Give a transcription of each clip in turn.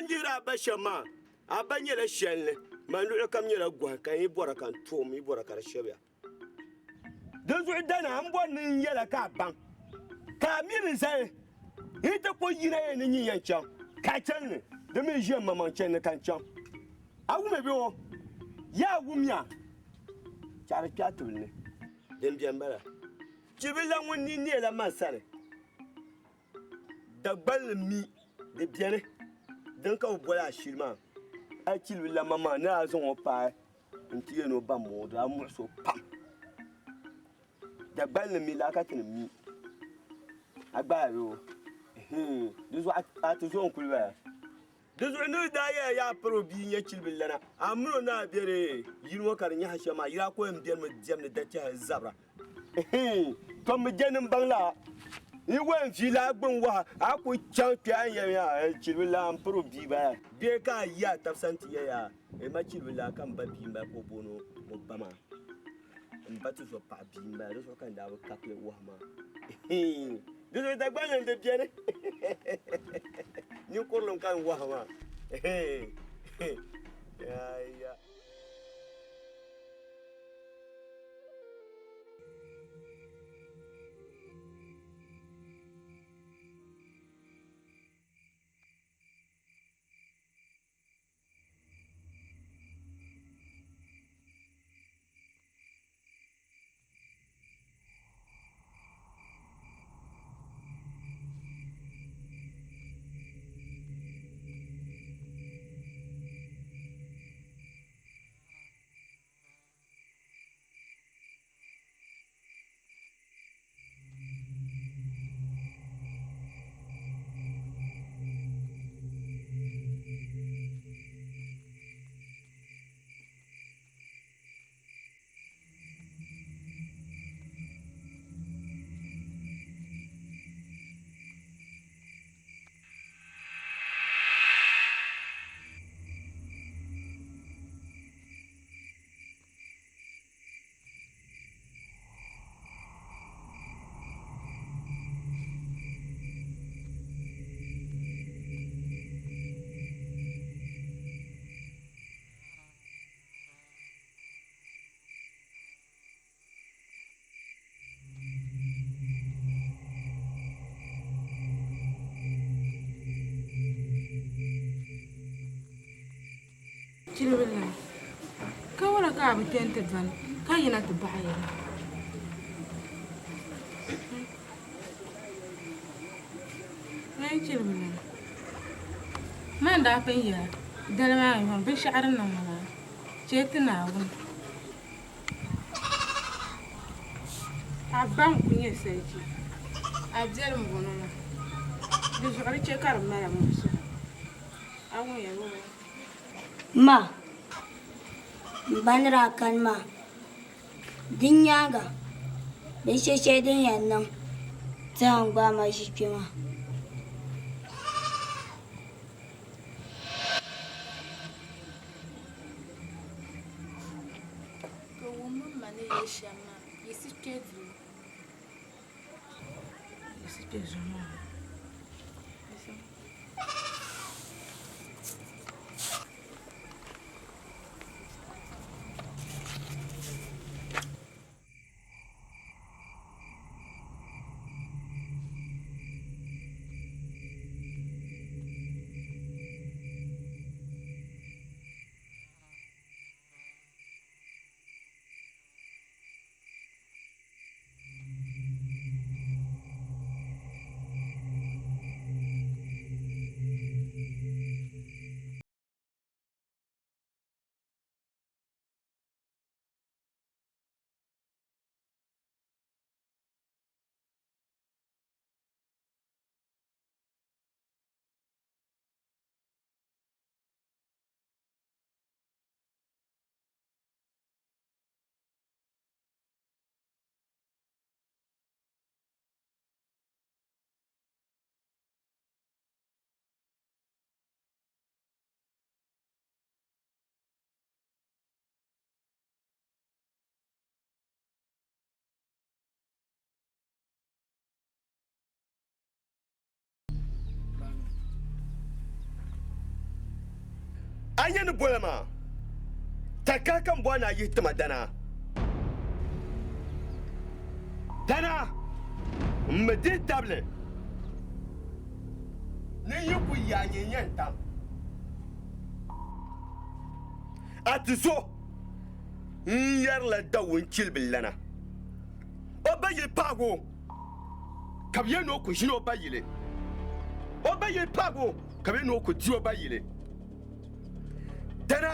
A ni lihiri a ba shɛm maa, a ba nyɛla shɛli ni, man luɣili kam nyɛla gɔhi, ka n yi bɔra ka n tuɣi m mi bɔra ka di shɛbiya. Dinzuɣu dana, m bɔri ni n yɛl a ka a baŋ, ka a mi di zali n yi ti kpuɣi yina yɛn ni nyin yɛn chaŋ, ka a chani ni di mi ʒe m-maŋmaŋ chani ni ka n chaŋ. A wumya bee o? Yaa wumya! Chaɣiri kpe a tibili ni. Din beni m-bala, Chibila ŋun ni neela man sani. Dagbanli mi di beni din ka bɛ boli ashili maa. A chilibi lamba maa ni a zaŋ o paai nti yɛn o baŋ ma o daa muɣisi o pam. Dagbanli mi laa ka ti ni mi a gbaai o di zuɣu a ti zo n-kuli bala. Di zuɣu ni di daa yɛla yaa piri o bia n-nyɛ chilibi lana, a mini o ni a be di yili ŋɔ ka di nyahi shɛm maa, yi daa kuli yɛn benimi diɛmdi dachɛhi zabira. Tɔ m bi je ni m baŋ la n yi yɛn vi laa gbini wahu, a ku chaŋ kpe a ni yɛli yaa chilibi laa m piri o bia bala. Bee ka a yi a tab sani ti yɛli yaa ma chilibi laa ka m ba bia m-bala ka o booni o ba maa. M ba tizɔpaɣa bia m-bala, di zuɣu ka n daa bi kakili wahu maa. Di zuɣu Dagbanli n-di beni. Ninkurilim ka n wahu maa. Aya. Chiribi lana, ka wula ka a bi kpe nti dɔni ka yina ti baɣi ya? N chiribi lana, man daa pun yɛli dali maa yuŋ binshɛɣu din niŋ ma maa, chɛ ti Naawuni. A ba n-kuli nyɛ sariki, a biɛli m-bɔŋɔ maa, di zuɣu di chɛ ka di mali a muɣisigu. A wumya bee? Ma, m ba ni daa kani maa, di nyaaŋa binshɛ shɛli din yɛn niŋ ti han gbaai ma ʒi kpe maa. Ka wummi m ma ni yɛli shɛm maa, yiɣisi kpe duu. Yiɣisi kpe duu maa ni. Yiɣisi. A nya ni bola maa, takahi ka m bɔri ni a yihi ti ma dana. Dana, m mi dihi tabili ni n yi ku yaai nyɛ n yɛn tam a ti zo n yɛrila Dawun chilibilana o ba yili paagi o ka bɛ yɛli ni o ku ʒini o ba yili o ba yili paagi o ka bɛ yɛli ni o ku di o ba yili. Dana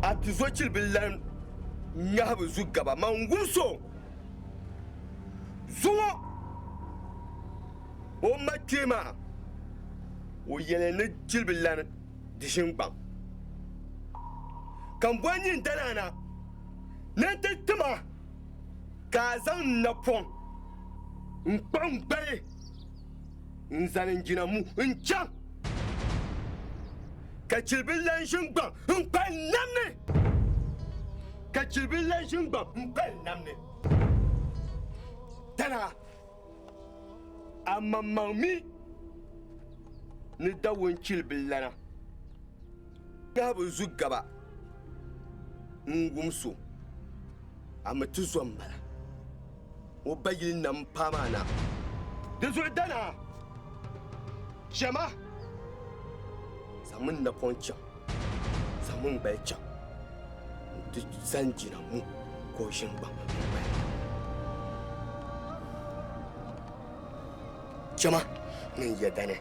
a tizo chilibil lan ŋahibu zu gaba man wums o zuŋɔ o ma kpee maa o yɛli ni chilibil lan di ʒingbaŋ. Ka m boli nyin dana na ni n ti ti ma ka a zaŋ n napɔŋ n-kpuɣi n gbali n zani n jina mu n-chaŋ ka chilibil lan ʒingbaŋ n-kpali nam ni, ka chilibil lan ʒingbaŋ n-kpali nam ni. Dana a maŋmaŋ mi ni Dawun chilibil lana ŋahibu zu gaba n-wums o, a mi ti zo m-bala o ba yili nam m-paai maa na. Di zuɣu dana chama, zaŋmi n napɔŋ chaŋ, zaŋmi n gbali chaŋ nti zani jina mu ka o ʒini gbaŋ n-gbali. Chama ni n yɛda ni.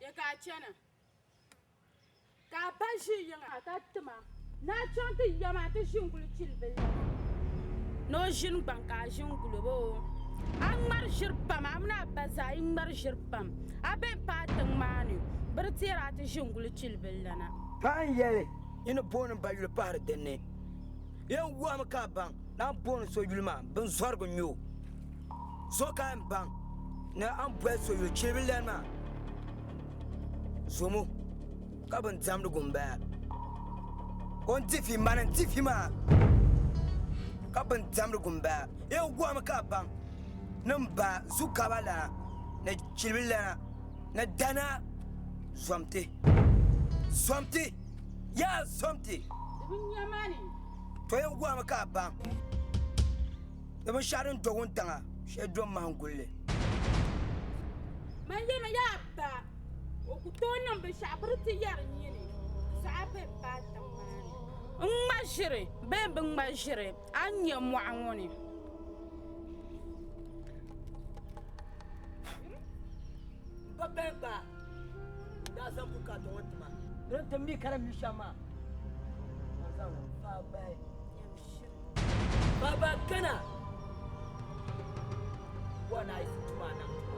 Ya ka a chana ka a ba ʒi yiŋa ka tima ni a chaŋ ti ya maa ti ʒi n-guli chilibil la maa ni o ʒini gbaŋ ka a ʒi n-guli o bee a ŋmari ʒiri pam a mini a ba zaa yi ŋmari ʒiri pam a be m-paai tiŋ maa ni bɛ di teeri a ti ʒi n-guli chilibil la na. Paɣa n-yɛli, Yi ni booni m ba yuli pahiri din ni, yɛn wuhimi ka a baŋ ni a ni booni so yuli maa binzɔrigu n-nyɛ o. Zuɣu ka n baŋ ni a ni boli so yuli chilibi lani maa zomo ka bin diɛmdigu m-bala. O ni di vi mani n-di vi maa ka bin diɛmdigu m-bala. Yɛn gɔhimi ka a baŋ ni m ba zukaba lana ni chilibi lana ni dana zomti. Zomti! Yaa zomti! Di bi nya ma ni. To yɛn gɔhimi ka a baŋ ni binshɛɣu din do wuntaŋa shee do mahim gulli. Man yɛmi yaa ba, o ku tooi niŋ binshɛɣu biri ti yɛri nyini zaɣa bɛ paai tiŋ maa ni. N ŋma ʒiri bee m bi ŋma ʒiri, a ni nya mɔɣu ŋɔ ni. M ba bɛn gba n-daa zaŋ bukaata ŋɔ ti ma. Ni n ti mi ka di mi shɛm maa, ka n zaŋ li faai bahi. Baba kana wa na yi tuma niŋ tuma.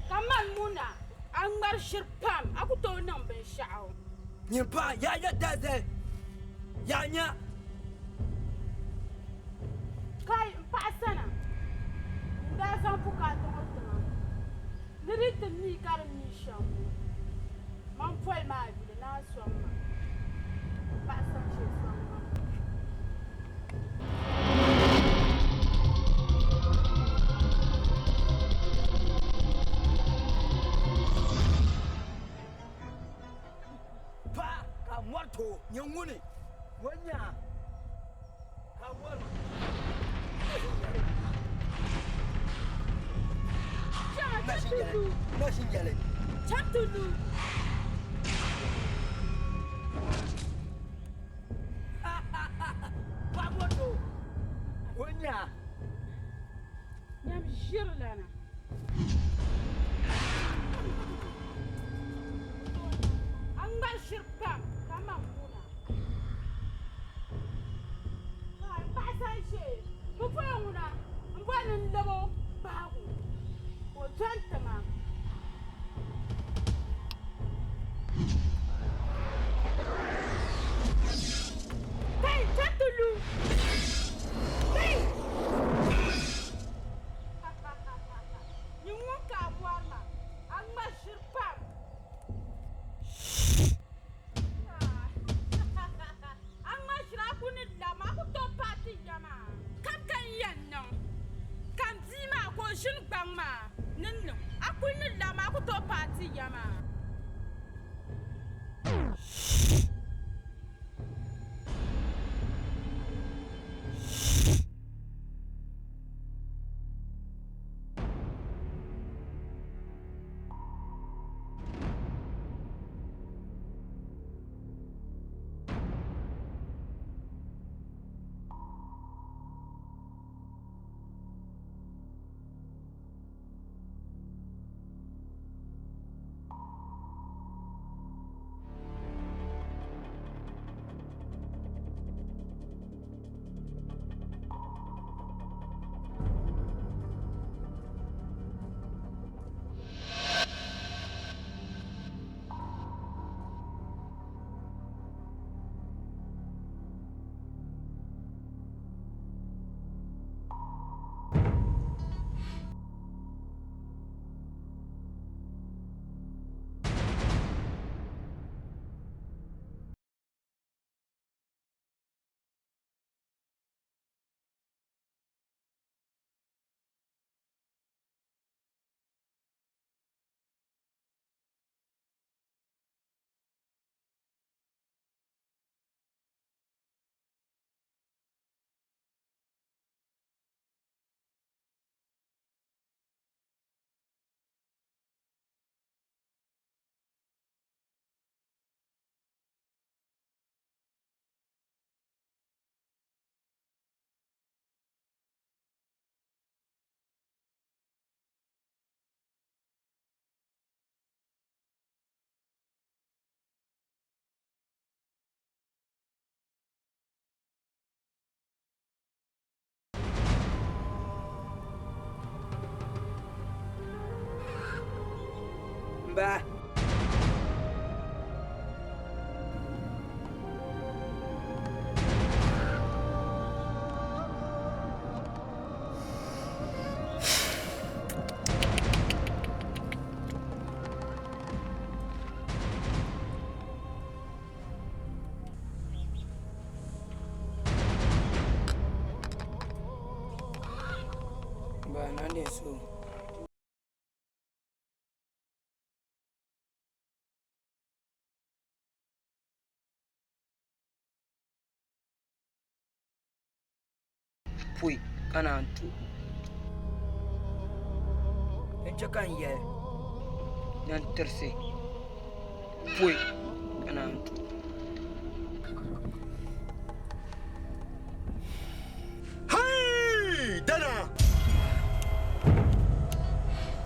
Ka man ŋuna a ŋmari ʒiri pam, a ku tooi niŋ binshɛɣu. Nyin paɣa, yaa nya dalizali, yaa nya. Kai, m paɣa sana, n daa zaŋ bukaata ŋɔ ti ma ni di ti mi ka di mi shɛm ŋɔ. Man poli maa yuli ni a sɔŋ ma. M paɣa sani shee sɔŋ ma. Paɣa ka mɔri ti o nyɛ ŋuni o nya ka mɔri Chaŋ ti lu. Paɣa mɔri ti o o nya. Nyam ʒirilana. A ŋmari ʒiri pam ka man kuna. Kai, m paɣa sani shee, bɛ boli ŋuna m-boli ni n lab o bahigu ka o doli tiŋa. Kai, chaŋ ti lu. Kai! Nyin ŋun ka a bɔri ma, a ŋma ʒiri pam. A ŋma ʒiri a ku ni lam, a ku tooi paai ti ya maa. Kam ka n yɛn niŋ ka m bia maa ka o ʒini gbaŋ maa ni niŋ, a kul ni lam, a ku tooi paai ti ya maa. M ba. nyɛ so. Pɔi ka naan to. Din chɛ ka n yɛli ni n tirisi pɔi ka naan to. Hey! Dana!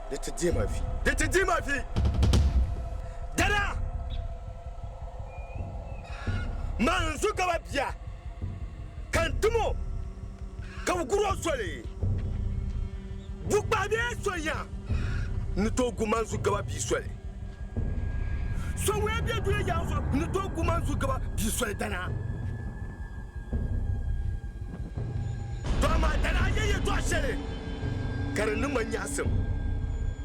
Di ti deei ma vi. Di ti deei ma vi. Dana! Man n-zu gaba bia ka n tim o ka bɛ gur o soli. Bukpaa bee sonya ni tooi gu man zu gaba bia soli. So ŋun be dunia yaɣa zuɣu ni tooi gu man zu gaba bia soli dana. To amaa dana a yɛ yɛtɔɣ shɛli ka di niŋ ma nyaɣisim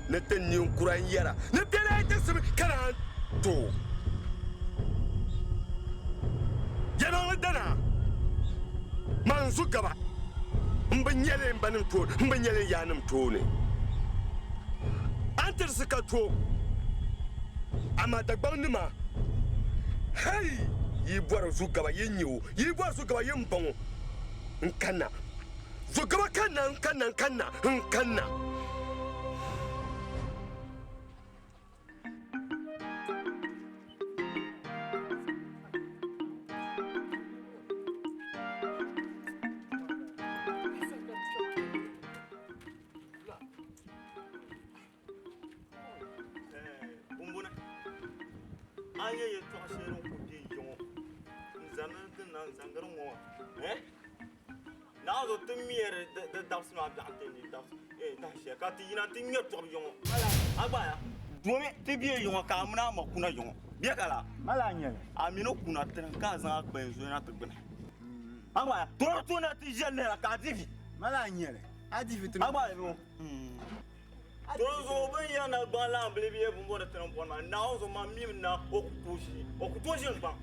ni ti ninkura n-yɛra ni bɛ daa ti simi ka naan to yɛlimaŋli dana man zu gaba m bi nya li m banim tooni, m bi nya li n yaannim tooni. A ni tirisi ka to, amaa Dagbaŋ nima, hei! Yi bɔri zu gaba yi nya o, yi bɔri zu gaba yi m-baŋ o, n kanna. Zu gaba kanna, n kanna, n kanna, n kanna. Kumbuni a ni nyɛ yɛltɔɣa shɛli din kuli be ya ŋɔ n-zani ti na n-zaŋdiri ŋɔ maa eh Naawuni zuɣu ti ŋmɛri di dabisi maa biɛɣu n-ti dahin shɛli ka ti yina ti ŋmɛri tɔbu ya ŋɔ a gba ya domi ti be ya ŋɔ ka a mini a ma kuna ya ŋɔ bɛ ka laa a mi ni kuna tini ka a zaŋ a kpani zuli na ti gbuni a gba ya tɔbu ti na ti ʒiɛli lihira ka a di vi a gba ya ŋɔ Dinzuɣu bɛ ni yɛri naɣigbaŋ laambili bee bumbɔri ti ni bɔri maa, Naawuni zuɣu man mimi na o ku tooi ʒi, o ku tooi ʒi n-gbaŋ.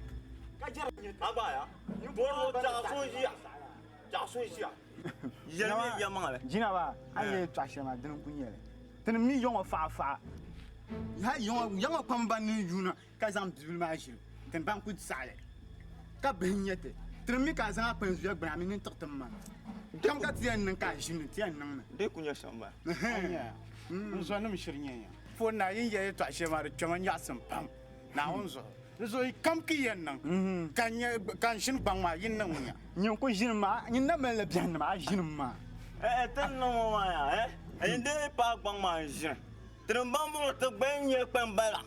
A gba ya, dinzuɣu tɛɣu so n-ʒiya, tɛɣu so n-ʒiya. Yɛlimi yɛlimaŋli. Jinaba, a ni yɛli tɔɣ shɛli maa, dini n-kul nyɛ li. Tinim mi ya ŋɔ faɣafaɣa. Hal ya ŋɔ kpamba ban ni yuuna ka zaŋ bibili maa ʒili, tini ban kul saɣi li, ka bihi n-nyɛ ti. Tinim mi ka a zaŋ a kpani zuya gbini a mi ni tiɣi ti ma. Kam ka ti yɛn niŋ ka a ʒini, ti yɛn niŋmi. Di ku nyɛ shɛm m-bala. A nya, n zɔnim shiri nyɛ ya. Pɔi naa yi ni yɛli yɛtɔɣ shɛli maa di kpɛma nyaɣisim pam Naawuni zuɣu. Di zuɣu yi kam ka yi yɛn niŋ, ka n nya ka n ʒini gbaŋ maa, yi ni niŋmi ya. Nyin ku ʒini maa, nyin na malila biɛhinnima, a ʒini maa. Ɛɛ, ti ni niŋ ŋɔ maa yaa, ɛɛ, n dii paai gbaŋ maa n-ʒini. Tini baŋ bɔŋɔ ti gba n-nyɛ kpambala.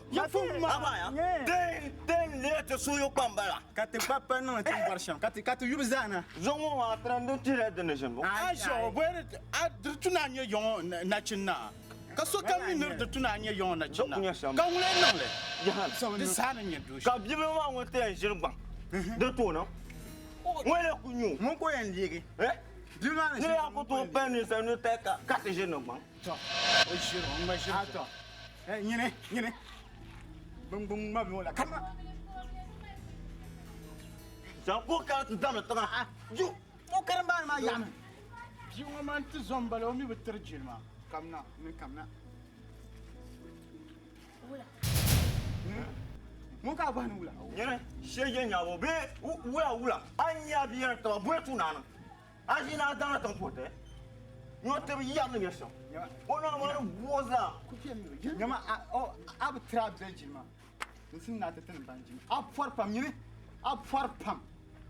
Ti n-leei ti suhuyu kpambala. Ka ti gba pa niŋ ti ni bɔri shɛm, ka ti yubu zaa na. Zuŋɔ ŋɔ maa tini din tihila di ni ʒini bɔ. A ʒiɛɣu bɔyiri a di tu ni a nyɛ yɔŋɔ nachin naa, ka sokam mi ni di tu ni a nyɛ yɔŋɔ nachin naa, ka ŋuni n-niŋ li? Di saha ni nyɛ dooshee. Ka bibila maa ŋun ti yɛn ʒini gbaŋ di tooni, ŋuni lee ku nyɛ o? Ŋun ka o yɛn leegi? Bibila maa ni yaa ku tooi pali ninsal nuu tali ka ti ʒini ni gbaŋ. Tɔ, o ʒiri o ŋma ʒiri tɔ. Nyini, nyini. Gbungbung ŋma bi la kama. Zaŋ ko kari ti damdi tiŋa ha. Ju, o karimbaani maa yaɣimi. Bia ŋɔ maa n-ti zo m-bala o mi bi tiri jilima. Kamina. Ni kamina. Wula. Ŋun ka a bɔhi ni wula? Nyini, shee je nyabu bee wula wula. A ni nya bia ni tiba bɔhi tunaani. A ʒi ni a daŋ tiŋ kuriti nyo ti bi yɛri ni nyɛ shɛm. O naa maa ni booi zaa. Nyama a bi tiri a bia jilima n sim ni a ti ti ni ban jilima. A pɔri pam nyini a pɔri pam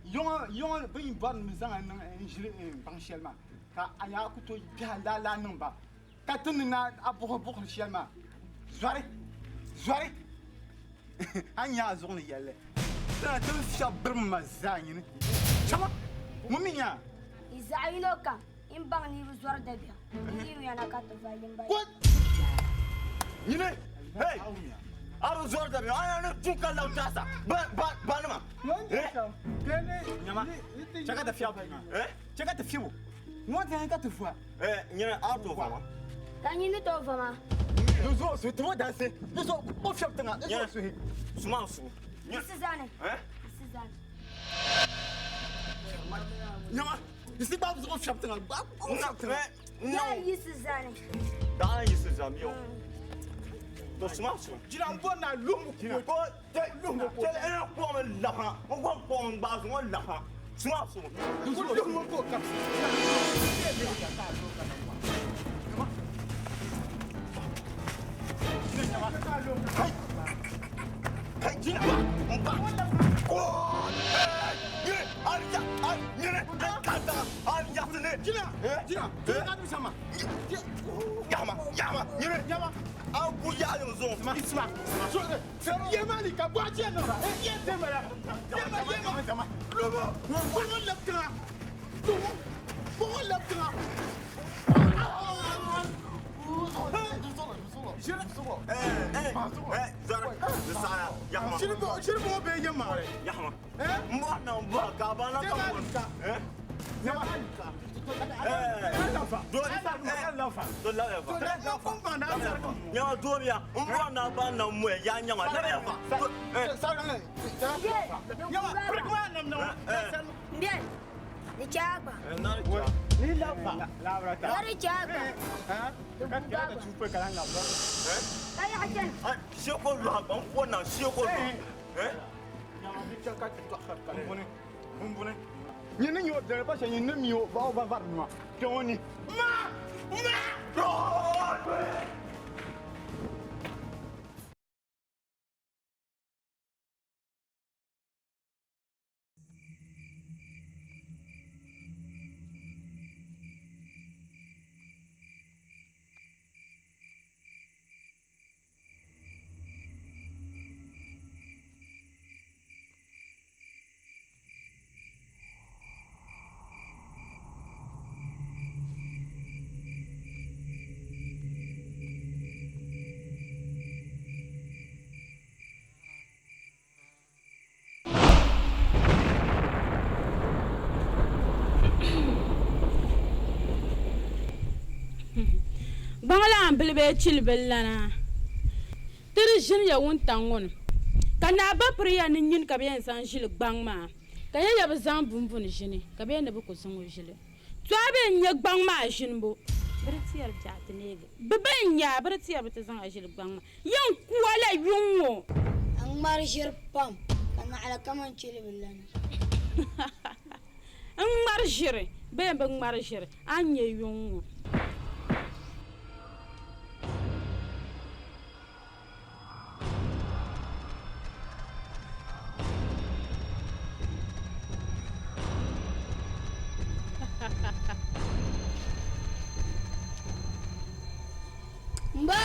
yiŋɔ bɛ yi bɔri ni bɛ zaŋ a niŋ n ʒili baŋ shɛli maa ka a nya a ku tooi biɛhi a laalaa niŋ ba ka ti ni na a buɣiri buɣiri shɛli maa zɔri zɔri a ni nya a zuɣu ni yɛlli tana ti ni fiɛbi birim ma zaa nyini chama ŋun mi nya Yi zaɣ yino kam yi ni baŋ ni yi bi zɔri dabiɛm, yi yimiya na ka ti va yimba yi. Nyini, hey, a bi zɔri dabiɛm, a na ni tu ka labi taasa ba ba banima. Nyama, chɛ ka ti fiɛbi maa, chɛ ka ti fiɛbo. Ŋɔ ti ka ti va. Eh, nyini a tooi va ma. Ka nyini ni tooi va ma. Di zuɣu suhi timo dansi, di zuɣu o fiɛbi tiŋa, di zuɣu suhi. Suma su. Yiɣisi zani. Eh? Yiɣisi zani. Nyama. Di gba zuɣu fiɛbi tiŋa, gba zuɣu fiɛbi tiŋa. Yaa yiɣisi zani. Daɣa yiɣisi zami o. To suma suma. Jina n bɔri ni a luhimi ko. Ko te luhimi ko. Tɛli ɛ kpɔɣimi laha. N kɔŋ kpɔɣimi gbaai zuŋɔ laha. Suma suma. Luhimi ko kabisi. Kai jina ba. N ba. Ko. Ye arja ar nyere kata arja sine. Jina, jina, jina ka sama. Yama yama nyere. Yama. An ku yaɣi zuŋ. Isma. So, yema ni ka bɔ a jɛ nɔ. Ye tɛmɛ la. Yema yema. Lobo. Bɔŋɔ lɛbi tiŋa. Lobo. Bɔŋɔ lɛbi tiŋa. Zara. Zara. Yama. Sini bɔ sini bɔ bɛ ye maa rɛ. Yama. N bɔ na n bɔ ka ba la ka bɔ. Yama. Do la ya fa. Nyama doobiya n bɔ na ba na mɔɛ ya nyama la ya fa. Yama. Pirikima nam nam. Mbɛli, di chɛ a gba. Ni la fa. Ka di chɛ a gba. Ka yaɣa chani. Seko lɔha gba n bɔ na seko lɔha. Nyini nyo dɛrɛ pa shɛ nyini mi o ba o ba vari nua kpɛŋɔ ni. Ma! Ma! Gbaŋ lan bili bee chili bili lana ti di ʒini ya wuntaŋ ŋɔ ni ka naa ba piri ya ni nyini ka bɛ yɛn zaŋ ʒili gbaŋ maa ka ya ya bi zaŋ bumbuni ʒini ka bɛ yɛn ni bi ku zaŋ o ʒili to a bɛ n-nyɛ gbaŋ maa ʒinibu bɛ di tiyari biɛɣu ti neegi bɛ bɛ n-nyɛ a bɛ di tiyari bi ti zaŋ a ʒili gbaŋ maa yɛn kuwa la yuŋ ŋɔ. A ŋmari ʒiri pam ka naɣila kaman chili bili lana. N ŋmari ʒiri bee n bi ŋmari ʒiri a ni nyɛ yuŋ ŋɔ. Mba!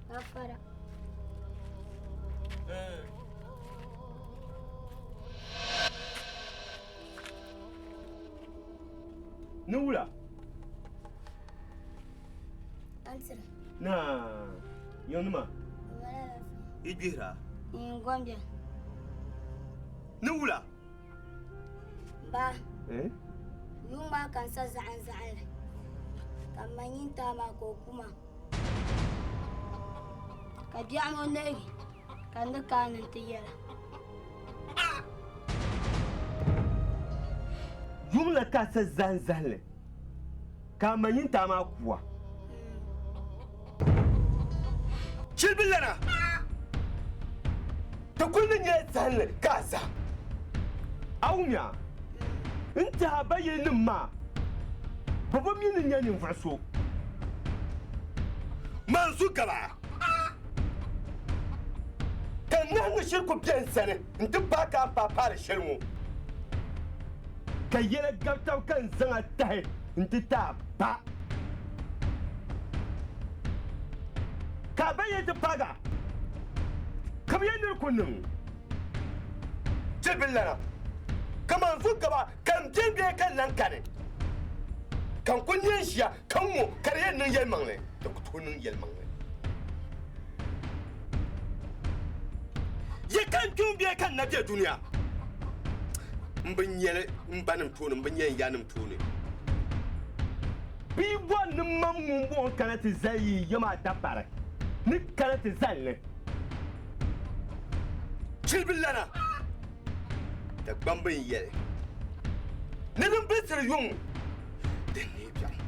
Gafara. Ni wula? Antira. Na, yɔnima. Wala lafiya. I gbihira? N gombiya. Ni wula? Ba. Eh? Yuŋ maa ka n sa zaɣim zaɣili. Ka m ma nyintaa maa ka o kuma. Ka biɛɣu ŋɔ nahigi ka n di kaani nti yɛla. Yuŋ la ka a sa zahim zahili ka a ma nyintaa maa kuwa. Chilibi lana! Ti kuli ni nyɛla zahimli ka a zahim. A wumya? N tɛha ba yili nim maa, bɛ bi mi ni nyɛ ninvuɣ so. Man zu gaba ka ŋahi ni shiri ku be n sani nti paai ka a ni paai paari shɛli ŋɔ, ka yɛla gabi tab ka n zaŋ a tahi nti ti a ba. Ka a ba yɛn ti paag a, ka bɛ yɛn ni di ku niŋ chilibilana kaman zu gaba ka m beni bee ka n lan kani, ka n kul nyɛ n ʒiya ka n ŋɔ ka di yɛn niŋ yɛlimaŋli, di ku tooi niŋ yɛlimaŋli. Yi ka n kpiɔŋ bee ka n na be dunia, m bi nya li m banim tooni, m bi nya n yanim tooni. Bɛ yi bɔri ni mam ŋun bɔŋɔ kana ti zali yi ya maa dapari ni kana ti zali li. Chilibilana Dagbamba n-yɛli ni din bilisiri yuŋ din neei biɛɣu.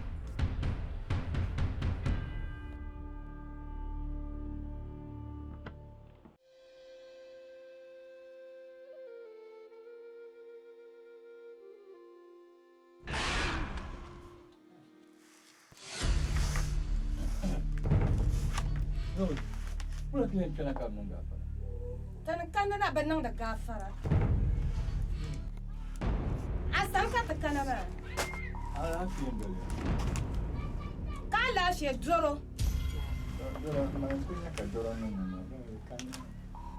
Tani kanna na bi niŋdi gaafara. A sani ka ti kana maa. Ka alaafee doro.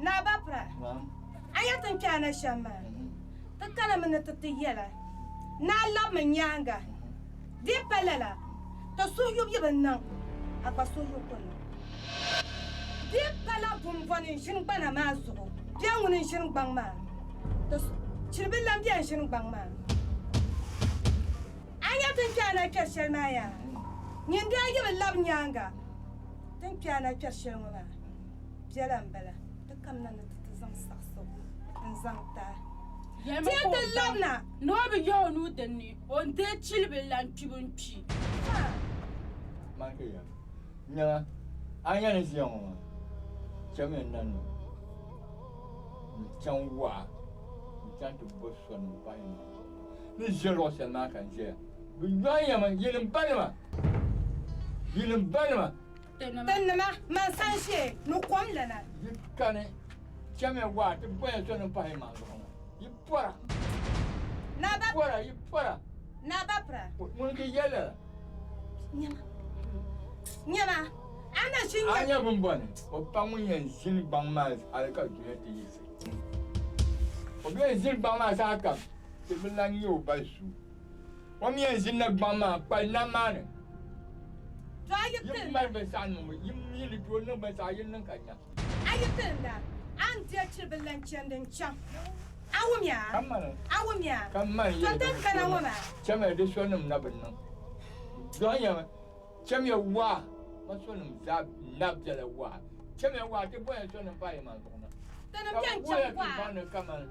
Naa Bapira, a nya ti ni kpe a na shɛm maa? Ti kanimi ni ti ti yɛl a ni a labimi nyaaŋa. Di yi pa lala, ti suhuyubu yi bi niŋ, a gba suhuyubu ku niŋ. Di yi pala bumbɔni n-ʒini gbana maa zuɣu bee ŋuni n-ʒini gbaŋ maa, ti chilibi lan bɛ n-ʒini gbaŋ maa. A nya ti ni kpe a na kpɛri shɛli maa yaa? Nyin daa yi bi lab nyaaŋa, ti ni kpe a na kpɛri shɛli ŋɔ maa biɛla m-bala. Ti kamina ni ti ti zaŋ saɣisigu n-zaŋ ti a. Yɛlimi Ti ka ti o baŋ labina. ni o bi yah o nuu din ni, o ni deei chilibi lan kpibu n-kpi. Man ka yɛli, Nyama, a nya ni ʒiya ŋɔ maa, chamiya n nanima n-chaŋ waa n-chaŋ ti bo soli m-pahi yi maŋ ni ʒe luɣ shɛli maa ka n ʒeya. Bɛ yɔhinya ma, yinim banima! Yinim banima! Tinnima, man san ʒe ni kom lana. Yi kani, chamiya waa ti boya soli m-pahi yi maŋ zuɣu ŋɔ. Yi pɔra! Yi pɔra! Yi pɔra! Naa Bapira. Ŋuni ka yɛli lala? Nyama, nyama, a na ʒi n-nyɛ. A nya bimbɔni, o pa ŋun yɛn ʒini gbaŋ maa hali ka dunia ti yiɣisi. O bi yɛn ʒini gbaŋ maa sahakam, ti bi lan nya o ba zuu. O mi yɛn ʒinila gbaŋ maa n-kpali nam maa ni. To a yi Yi ti mali binshɛɣu niŋbu, yi mi ni tooi niŋ binshɛɣu yi niŋ ka nya. A yi ti n-da, a ni deei chiribi lan chandi n-chaŋ. A wumya? Ka mani, A wumya? ka mani To yɛli din di kana ŋɔ sonim, maa. Chamiya di sonim na bi niŋ. Dɔnya mi, chamiya waa, ma sonim zaa na bela waa. Chamiya waa ti bonya sonim paai yi maŋ zuɣu na. Tinim Ka bɛn bɛ chaŋ wuhiya ti waa. baŋ ni kaman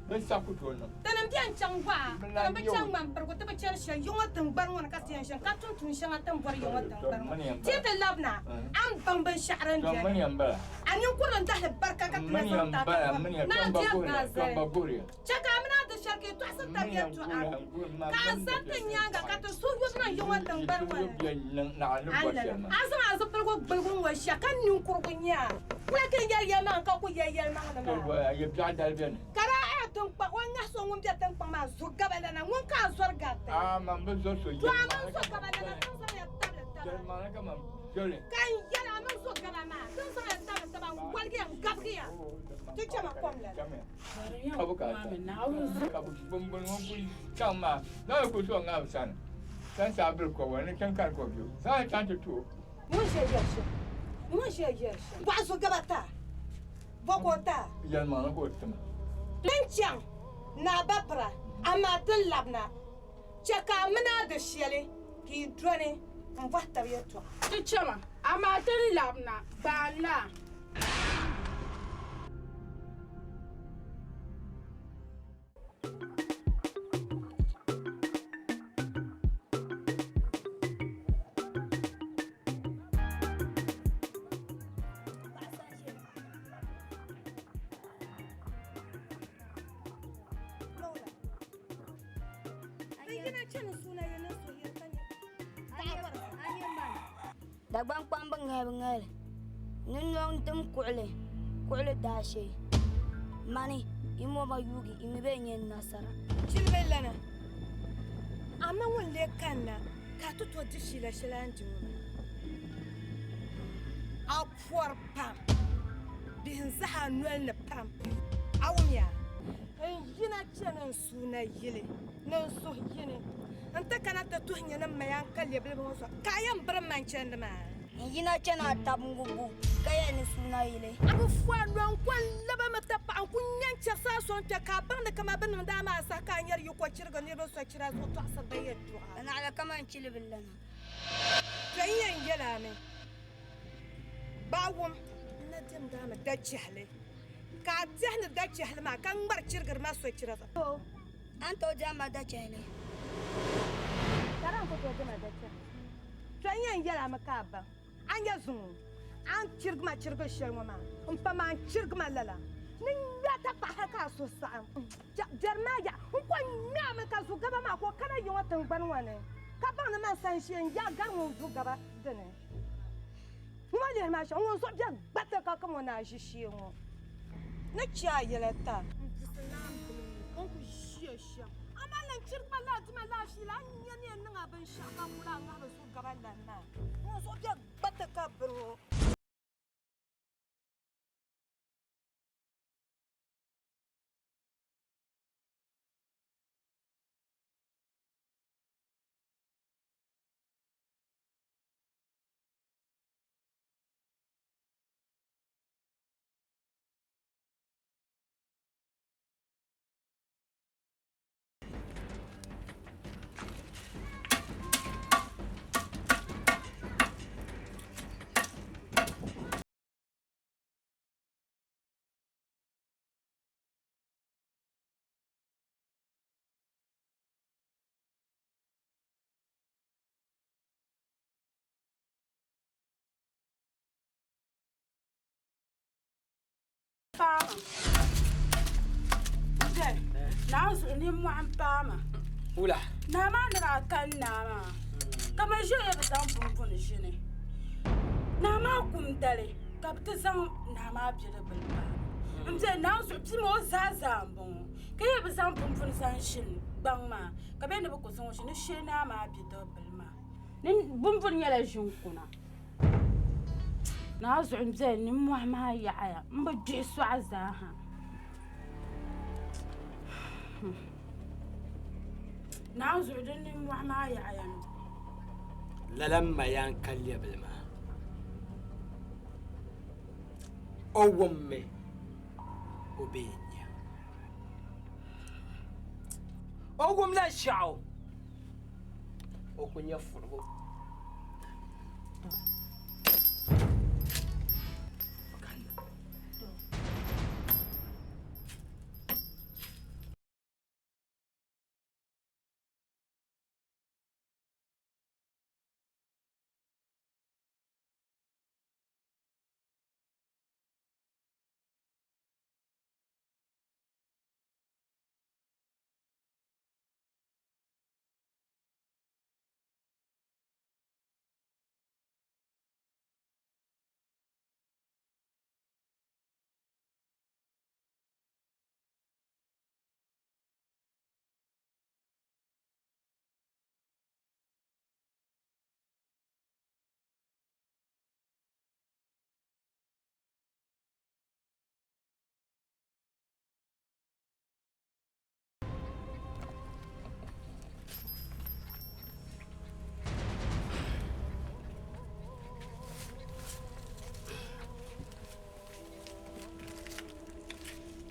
binshɛɣu ku tooi niŋ. Tinim bɛn chaŋ waa, Bɛ tinim lan bi nyɛ chaŋ o. ŋmanpirigu, ti bi chani shɛli yi ŋɔ tiŋgbani ŋɔ ni ka ti yɛn ʒini ka tum tuun shɛŋa ti ni bɔri yi ŋɔ tiŋgbani ŋɔ. Ti yi ti labina, a ni baŋ binshɛɣu din beni. A ninkurili n-dahili barika ka ti na zaŋ ti a tiŋgbani ni a diɛm maa zali. Chɛ ka a mini a di shɛli ka yi tɔɣisiri tab yɛtɔɣa, ka a zani ti nyaaŋa ka ti suhu yubu niŋ yi ŋɔ tiŋgbani ŋɔ ni. A ni lala, a zaŋ a zipiligu gbuligi ŋ-ŋɔ shia ka ninkurigu nya a. Wula ka n yɛli yɛlimaŋli ka ku yɛli yɛlimaŋli maa? Ka daa a tiŋkpaŋ, o ni ŋahi so ŋun be tiŋkpaŋ maa zo gabalana, ŋun ka a zɔri gariti? To a mini zo gabalana ti ni zaŋya tabili taba. Ka n yɛli a mini zo gaba maa ti ni zaŋya tabili taba n-woligiya n-gabigiya ti chɛ ma kom lala. Ka bɛ ka ka bɛ bimbini ŋɔ kuli chaŋ maa zaŋ kuli sɔŋ ŋa bɛ sani chaŋ ti a bili kɔbɔ ni chaŋ kari kɔbiɛgu zaŋ chaŋ ti tuhi o. Ŋun ʒiya yɛri shɛm, ŋun ʒiya yɛri shɛm. Bɔɣu zo gaba taa, bɔ ka o taa? Yɛlimaŋli ka o ti ma. Ti ni chaŋ Naa Bapira, amaa ti ni labina. Chɛ ka a mini a di shɛli ka yi dɔni m-bɔhi tab yɛtɔɣa. Ti chama, amaa ti ni labina, gbaai n-laa. Dagbaŋ kpamba ŋahibu ŋahili ni nɔŋ dim kuɣili kuɣili daashee. Mani yi moma yuugi yi mi bee nyɛ nasara. Chilibi lana, a ma ŋun lee kanna ka a ti tooi di fiila shɛli a ni di ŋɔ maa. A pɔri pam, bihi n-zahi a noli ni pam. A wumya? N yina chani n suuna yili ni n suhu yini n-ti kana ti tuhi nyɛ ni m maya n-ka lɛbilibi ŋɔ zuɣu ka a yɛn birim ma n-chandi maa. N yina chani a tab ŋubbu ka yɛli ni suuna yili. A bi fu a noli n-ko n-labimi ti paɣa n-ku nya n-chɛrisi a so n-kpe ka a baŋ ni kaman bɛ niŋdi a maa saha ka a nyari yiko chirigi niriba sochira zuɣu tɔɣisiri ba yɛltɔɣa. Ka naɣila kaman chilibil lana. Kpe n yɛn yɛl a mi, Baawum, n na diɛmdi a mi dachɛhili, ka a tɛhi ni dachɛhili maa ka ŋmari chirigiri ma sochira zuɣu. A ni tooi diɛm ma dachɛhili? Ka di ni ku tooi diɛm a dachɛhili. Kpe n yɛn yɛl a mi ka a baŋ, a nya zuŋɔ a ni chirigi ma chirigiri shɛli ŋɔ maa, m pa maa n-chirigi ma lala ni ŋme a taŋkpaɣu hal ka a suhu saɣim. Biɛri maa yaɣa, n ko ŋme a mi ka zu gaba maa ka o kana yiŋɔ tiŋgbani ŋɔ ni, ka baŋ ni man sani ʒee n-yaɣi gari ŋun zu gaba dini. Ŋɔ lihiri maa shɛm, ŋun zuɣu biɛri gbati ka kam o ni a ʒi shee ŋɔ ni chɛ a yɛla ta. N busi naan bili ŋɔ, o ni ku ʒiya shɛm. Amaa lan chirigi ma lala dima laafeela, a ni nya ni yɛn niŋ a binshɛɣu ka kul a ŋahi bi zuɣu gaba lan maa, ŋun zuɣu biɛri gbati ka bini ŋɔ. Paama. Jɛ, naa zuɣu nimmɔhi m-paama. Wula? Naa maa ni daa kani naa maa, ka ma ʒiɛya bi zaŋ bumbuni ʒini. Naa maa kum dali ka bɛ ti zaŋ naa maa bidibila paama. M bɛ naa zuɣu bia maa o zaa zaa m-bɔŋɔ, ka yɛ bi zaŋ bumbuni zaŋ ʒini gbaŋ maa, ka bɛ ni bi ku zaŋ o ʒini ni shee naa maa bidibila maa. Ni bumbuni nyɛla ʒin kuna. Naa zuɣu m-beni nimmɔhi maa yaɣiya m bi gbihi sɔɣu zaa ha. Naa zuɣu din nimmɔhi maa yaɣiya mi. Lala m ma yaa n-ka lɛbili maa. O wummi o bee n-nya. O wumla shɛɣu. O ku nya fuɣibu.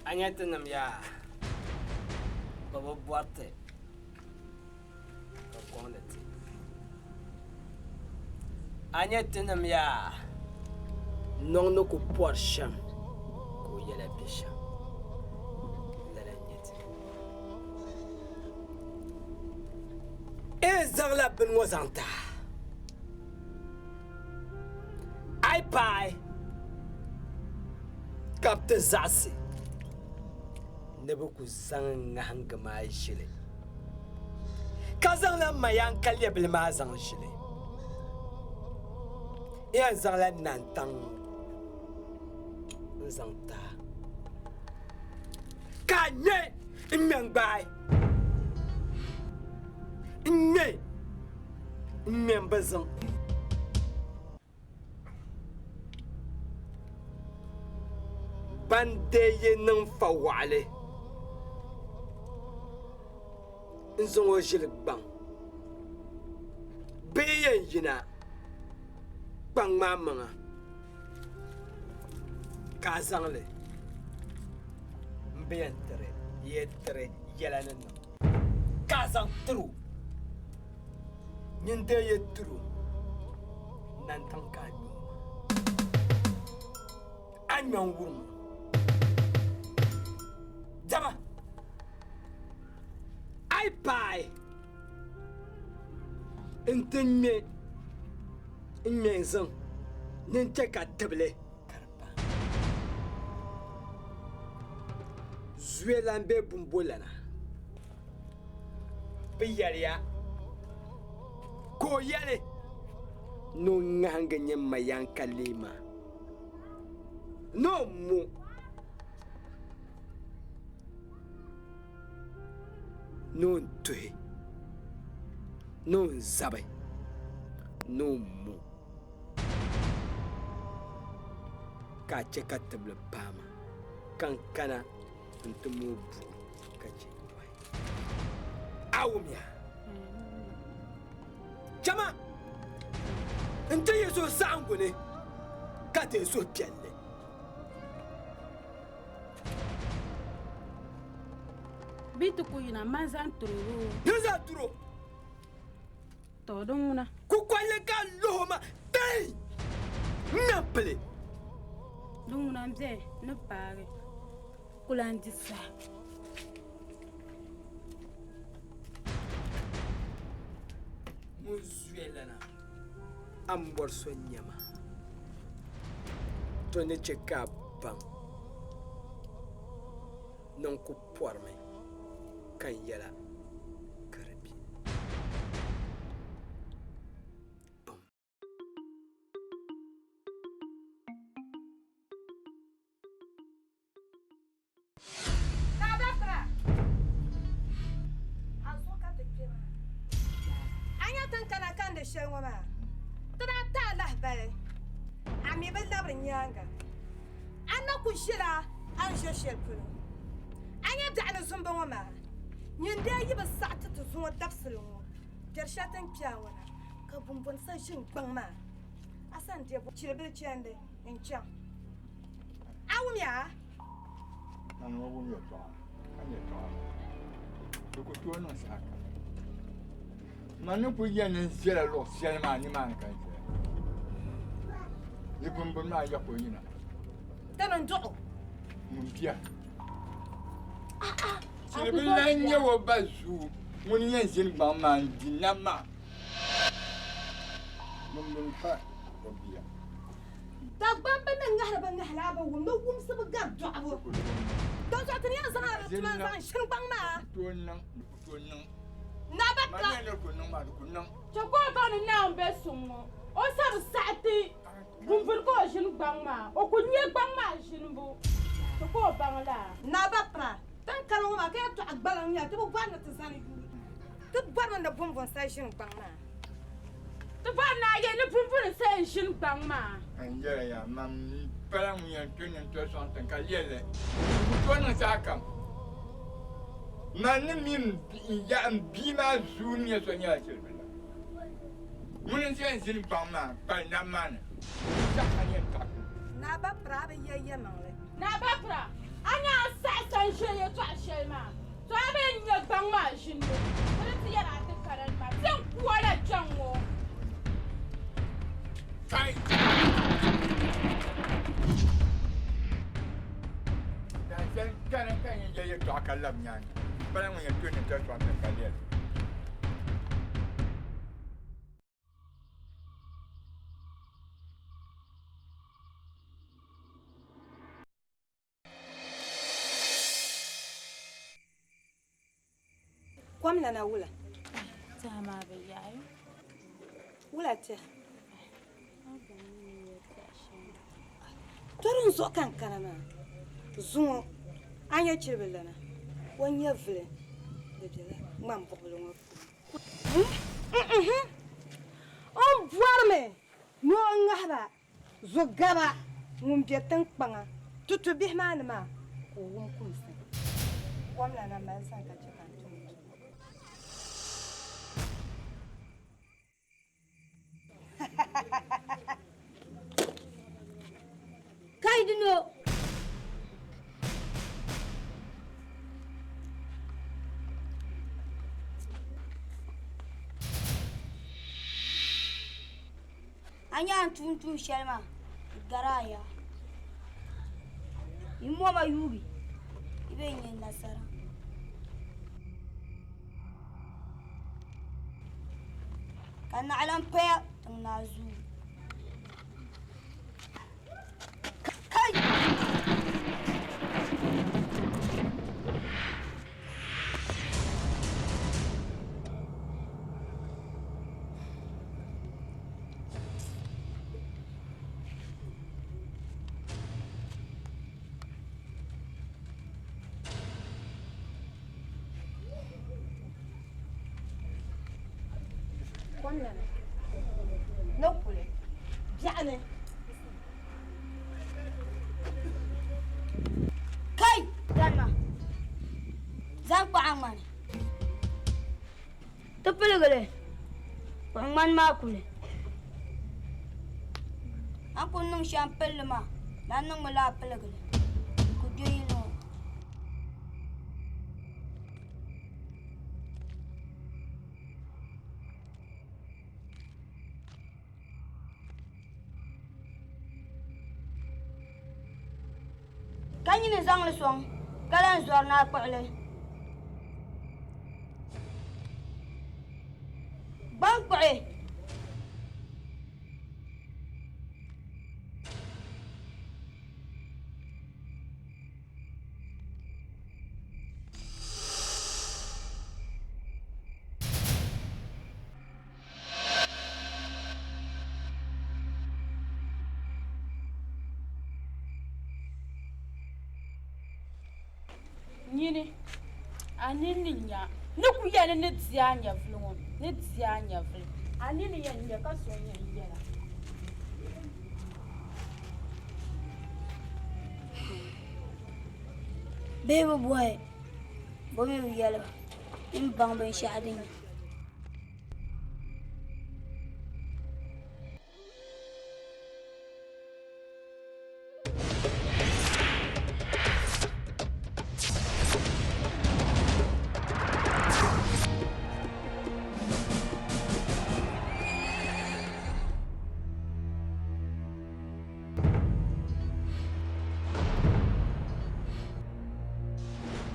A nya tinim yaa bɛ bi bɔri ti ka kɔŋdi ti. A nya tinim yaa nɔŋ ni ku pɔri shɛm ka o yɛla be shɛm. Lala n-nyɛ ti. N zaŋla bini ŋɔ zaŋ ti a. A yi paai ka bɛ ti zaɣisi ni bɛ ku zaŋ n ŋahiŋgi maa ʒili, ka zaŋla m ma Yankaliabili maa zaŋ ʒili. N yɛn zaŋla nantaŋ ŋɔ n-zaŋ ti a, ka a ŋme n-ŋme n-gbaai. N-ŋme n-ŋme m-bi ziŋ. Ban dee yi niŋ fawaɣili n-zaŋ o ʒili gbaŋ bee yɛn yina kpaŋ maa maŋa ka a zaŋ li m-bi yɛn tiri yi tiri yɛla ni niŋ ka a zaŋ tiri o. Nyin dee yi tiri o nantaŋ ka a ŋme o maa, a ŋme n-wurim o. Dama a yi paai nti ŋme n-ŋme n-zaŋ nini chɛ ka tibili ka di paai. Zuya lan bee bumbolana bɛ yɛliya ka o yɛli ni o ŋahingi nyɛ mayanka lee maa ni o mo ni o ni tuhi ni o ni zabi ni o mo ka a chɛ ka tibili paai ma ka n kana nti mooi buɣim ka chɛ tɔhi. A wumya? Chama nti yi suhusaɣiŋgu ni ka deei suhupiɛlli. Bɛ ti ku yina man zaŋ tiri o. Ni zaŋ tiri o. Tɔ din ŋuna. Kukɔlli ka luhi o ma tɛi n-ŋme m-pili. Din ŋuna m-be ni paagi ku lan di saha. Ŋun zuya lana, a ni bɔri so n-nyɛ ma. To ni chɛ ka a baŋ ni n ku pɔrimi ka n yɛla ka di be. Bum. A nya ti ni kana kandi shɛli ŋɔ maa, ti daa ti a lahibali, a mi bi labiri nyaaŋa. A na ku ʒila a ni ʒe shɛli polo. A nya biɛɣu ni zumbu ŋɔ maa, nyin dee yi bi saɣi ti ti zuŋɔ dabisili ŋɔ, biɛri shɛli ti ni kpe a ŋɔ na, ka bumbɔni sa ʒi n-gbaŋ maa, a sa ni deei chiribili chandi n-chaŋ. A wumya? Nanima wum yɛtɔɣa ka yɛtɔɣa di ku tooi niŋ saha kam. Man ni kul yɛli ni n ʒiɛla luɣ shɛli maa nimaani ka n ʒiɛya. Di bimbini maa ya ka o yina. Dini n-dɔɣ o. Ŋun bia. Chiribi lan nyɛ o ba zuu ŋun yɛn ʒini gbaŋ maa n-di nam maa. Bimbini pa o bia. Dagbamba ni ŋahiri bi ŋahili a bi wum ni wumsibu gari dɔɣibu. Dinzuɣu ti ni yɛn zaŋ a di tuma n-zaŋ ʒini gbaŋ maa. Nabata. Chɛ ka o baŋ ni Naawuni be suŋ ŋɔ, o sa bi saɣi ti bumbuni ka o ʒini gbaŋ maa, o ku nya gbaŋ maa ʒinibu. Chɛ ka o baŋ laa. Nabata, Ti ni kani ŋɔ maa ka yɛtɔɣa gbaliŋ nyɛli, ti bi bɔri ni ti zani yuui. Ti bɔrimi ni bumbuni sa ʒini gbaŋ maa. Ti bɔri ni a yɛli ni bumbuni sa yɛn ʒini gbaŋ maa. N yɛli ya, man pala ŋun yɛn tooi niŋ toli sɔŋ tiŋ ka yɛli li, n ku tooi niŋ saha kam. Man ni mi n bia maa zuu ni nyɛ so nyɛla chiribila. Ŋuni n-yɛn ʒini gbaŋ maa kpali nam maa ni, n saha yɛn taɣi ti. Naa Bapira, a bi ya yɛlimaŋli. Naa Bapira, a nya a saɣi sa n-ʒe yɛtɔɣ shɛli maa, to a bee n-nya gbaŋ maa ʒinbu, bɛ ni ti yɛli a ti kana ni maa, ti yɛn ku a la kpɛŋŋo. Kai! Daanshɛli kani ka n yɛn ya yɛtɔɣa ka lab nyaaŋa, m pala ŋun yɛn tooi niŋ toli sɔŋ tiŋ ka lɛli. Kom lana wula? Tɛha maa bi yaɣi. Wula tɛha? To din zuɣu ka n kana maa, zuŋɔ a ni nyɛ chiribilana, o nyɛvili di bela ŋmambuɣibila ŋɔ puuni. O ni bɔrimi ni o ŋahi ba zogaba ŋun be tiŋkpaŋa tutu bihi maa ni maa ka o wum kumsi. Kom lana mali zani ka chɛ ka n tum n tuma. Kai dino. A nya a ni tum tuun shɛli maa, di gari a yaa. Yi moma yuugi, yi bee n-nya nasara. Ka naɣilam paya tiŋ naa zuu. Kai! Kom nana ni kuli biɛɣuni. Kai! Galima, zaŋ kpaɣa ŋmani. Ti piligi li, kpuɣi ŋmani maa kuli. A ni kuli niŋ shɛm pili li maa, lan niŋmi lala piligi li. Di ku do yili ŋɔ. Ka nyini zaŋ li sɔŋ, ka lan zɔri ni a kpuɣi li. Gbaŋ kpuɣi. Nyini, a nini ni nya ni ku yɛli ni di a nyɛvili ŋɔ, ni di a nyɛvili. A nini yɛn nya ka so yɛn yɛla. Bihi bi bɔhi, bɛ mi bi yɛli ba ni baŋ binshɛɣu din nyɛ.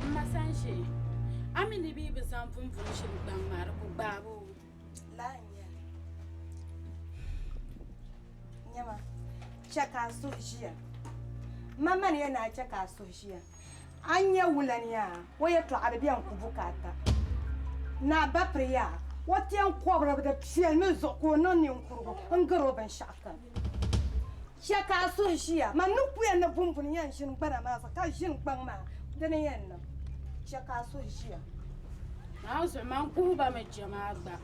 M ma Sanʒee, a mi ni bɛ yi bi zaŋ vumbuni shili gbaŋ maa di ku gbaagi o. Lala n-nyɛ li. Nyama, chɛ ka a suhu ʒiya. M ma mani ya ni a chɛ ka a suhu ʒiya. A ni nya wulani yaa, o yɛtɔɣa di bɛn ku bukaata. Naa Bapiri yaa, o tɛn kɔbiri di piɛlimi zuɣu ka o niŋ ninkurigu n-gari o binshɛɣukam. Chɛ ka a suhu ʒiya, man ni kuya ni bumbuni yɛn ʒini gbana maa zuɣu, ka ʒini gbaŋ maa, di ni yɛn niŋ. Chɛ ka a suhu ʒiya. Naawuni zuɣu, man kuhi ba mi jɛma gba.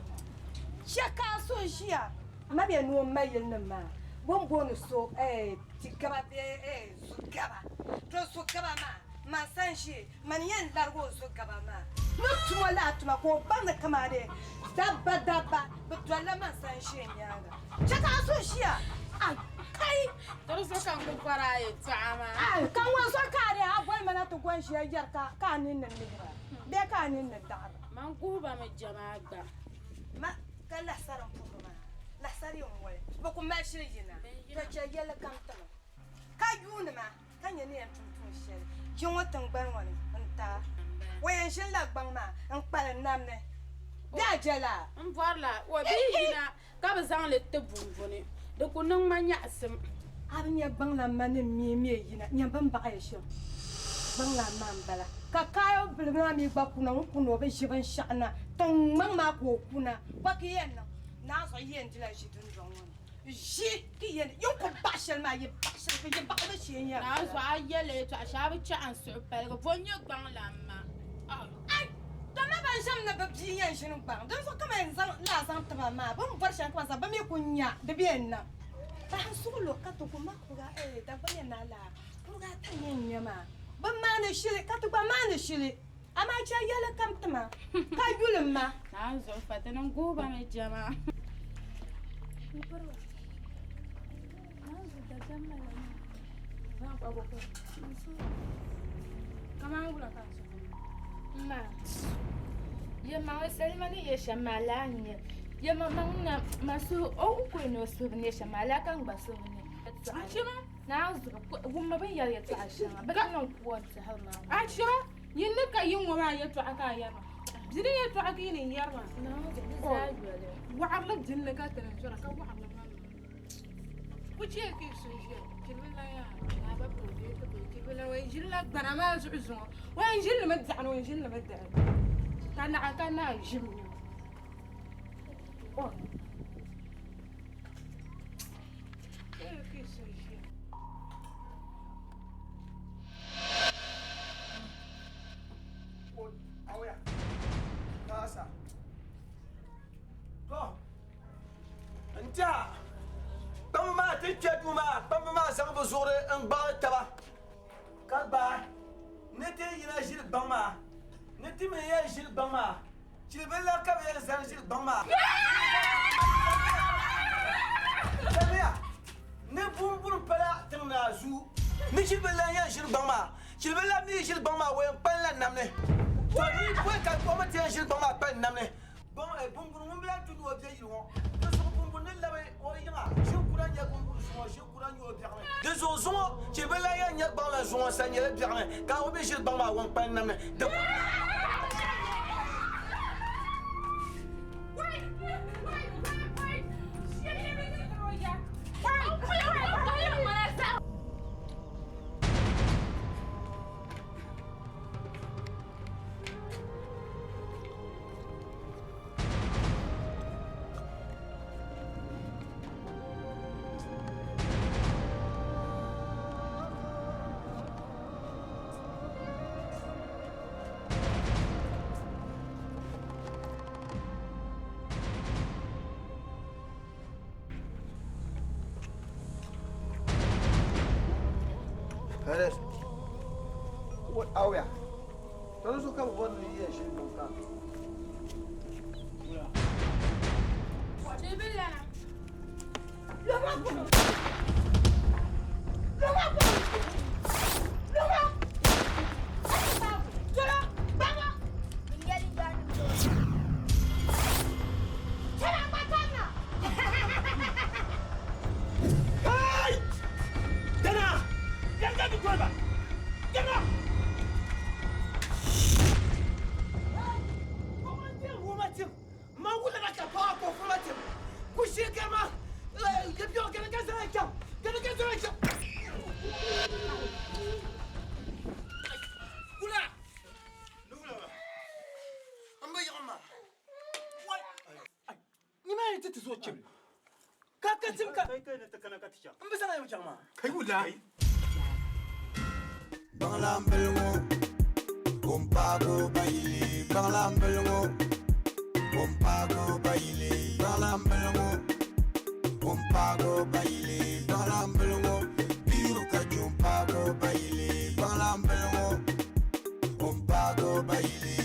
Chɛ ka a suhu ʒiya. Mabia ni o ma yilinim maa, bɛ ni booni so Tigaba bee Zugaba. To Zugaba maa, man san ʒi, mani yɛn larigi o Zugaba maa. Ni tuma laa tuma ka o baŋ ni kamani dabba dabba bɛ dolila man san ʒi nyaaŋa. Chɛ ka a suhu ʒiya. Ai! Kai! Di zuɣu ka n ku bɔri a yɛtɔɣa maa. Ai! Ka ŋɔ zuɣu ka a dee a boli ma na ti gɔn ʒiya yɛri ka ka a nini ni mihira bee ka a nini ni daɣira. Man guhi ba mi jɛma gba. Ma ka lahisari m-puhiri maa, lahisari yɛn wali, bɛ ku mali shili yina, to chɛ yɛlli kam tiŋa. Ka yuuni ma ka nya ni yɛn tum tuun shɛli yi ŋɔ tiŋgbani ŋɔ ni n-ti a. O yɛn ʒinila gbaŋ maa n-kpalim nam ni bɛ a je laa. M bɔrila o bee yina ka bɛ zaŋ li ti bumbuni, di ku niŋ ma nyaɣisim. A bi nya gbaŋ lan ma ni m-me me yina nya bɛ ni baɣiya shɛm? Gbaŋ lan maa m-bala. Ka Kayo bili maa mi gba kuna ŋun kuna o bi ʒi binshɛɣu na, tiŋ ŋmaŋ maa ka o kuna. Kpaki yɛn niŋ, naanzuɣu yi yɛn dila ʒi dundɔŋ ŋɔ ni. Ʒi ti yɛli yin ku baɣa shɛli maa yi baɣa shɛli yi baɣa bi shee n-yɛn Naa zuɣu a yɛli yɛltɔɣa shɛli a bi chɛ a ni suhu paligi bo n-nyɛ gbaŋ lan maa? Ai! Dama ban ʒɛmi ni bɛ bia yɛn ʒini gbaŋ, dinzuɣu ka man zaŋ laa zaŋ ti ba maa, bɛ ni bɔri shɛm ka man zaŋ bɛ mi ku nya di bɛ yɛn niŋ. Paɣa n suhu lu ka ti ku ma kuriga ee Dagbaŋ yɛn naa laa kuriga ata n-yɛn nyɛ maa. Bɛ maani shili ka ti gba maani shili amaa chɛ yɛli kam ti ma ka yuli ma. Naa zuɣu fatini n-guhi ba mi jɛma. Ma, yɛlimaŋli salima ni yɛ shɛm maa laa n-nyɛ yɛlimaŋ na ma suhu o ni kuli ni o suhu bi ne shɛm maa laa ka n gba suhu bi ne. Naa zuɣu wummi bɛ ni yɛri yɛltɔɣa shɛŋa bɛ ni niŋ kuwa n-tɛhiri maa ŋɔ. Achira, yin ni ka yi ŋɔ maa yɛltɔɣa ka a yɛri ma. Bini yɛltɔɣa ka yi ni yɛri maa. Naa zuɣu di zaa yoli. Waɣirili dinni ka ti ni zɔra ka waɣirili maa mi. Ku chɛ ka yi so ʒiya, chilibi lan yaa naa ba piri bee ti piri chilibi lan o yɛn ʒilila gbana maa zuɣu zuŋɔ, o yɛn ʒili li mi daɣu ni o yɛn ʒili li mi dali ka naɣa ka naa ʒim nyɛ o. Chɛ ka yi so ʒiya. Awuya, kaasa. To, n tɛha kpamba maa ti kpe duu maa, kpamba maa zaŋ bɛ zuɣuri n-gbaɣi taba ka gbaai ni ti yina ʒili gbaŋ maa, ni ti mi yɛn ʒili gbaŋ maa, chilibili la ka bɛ yɛn zani ʒili gbaŋ maa. Chamiya ni bumbuni pala tiŋ naa zuu ni chilibili la n-yɛn ʒili gbaŋ maa, chilibili la mi yi ʒili gbaŋ maa o yɛn kpalinla nam ni. To ni pɔi ka o mi ti yɛn ʒili gbaŋ maa kpali nam ni. Bumbuni ŋun bi lahi tu ni o be yili ŋɔ di zuɣu bumbuni ni labi o yiŋa ʒinkura nyɛ bumbuni zuŋɔ ʒinkura nyɛ o biɛɣuni di zuɣu zuŋɔ chiribi lahi yɛn nyɛ gbaŋ la zuŋɔ sa nyɛla biɛɣuni ka o mi ʒiri gbaŋ maa ŋun kpalim nam ni di Perez. What? Oh yeah. Tɔli zuɣu ka bɛ bɔri ni yi yɛn ʒini niŋ ka. Hey! Dana! Yanga di kɔba! Dana! Gbaŋlaanbili ŋɔ ka o paagi o ba yili Gbaŋlaanbili ŋɔ ka o paagi o ba yili Gbaŋlaanbili ŋɔ ka o paagi o ba yili Gbaŋlaanbili ŋɔ biiru ka je o paagi o ba yili Gbaŋlaanbili ŋɔ ka o paagi o ba yili.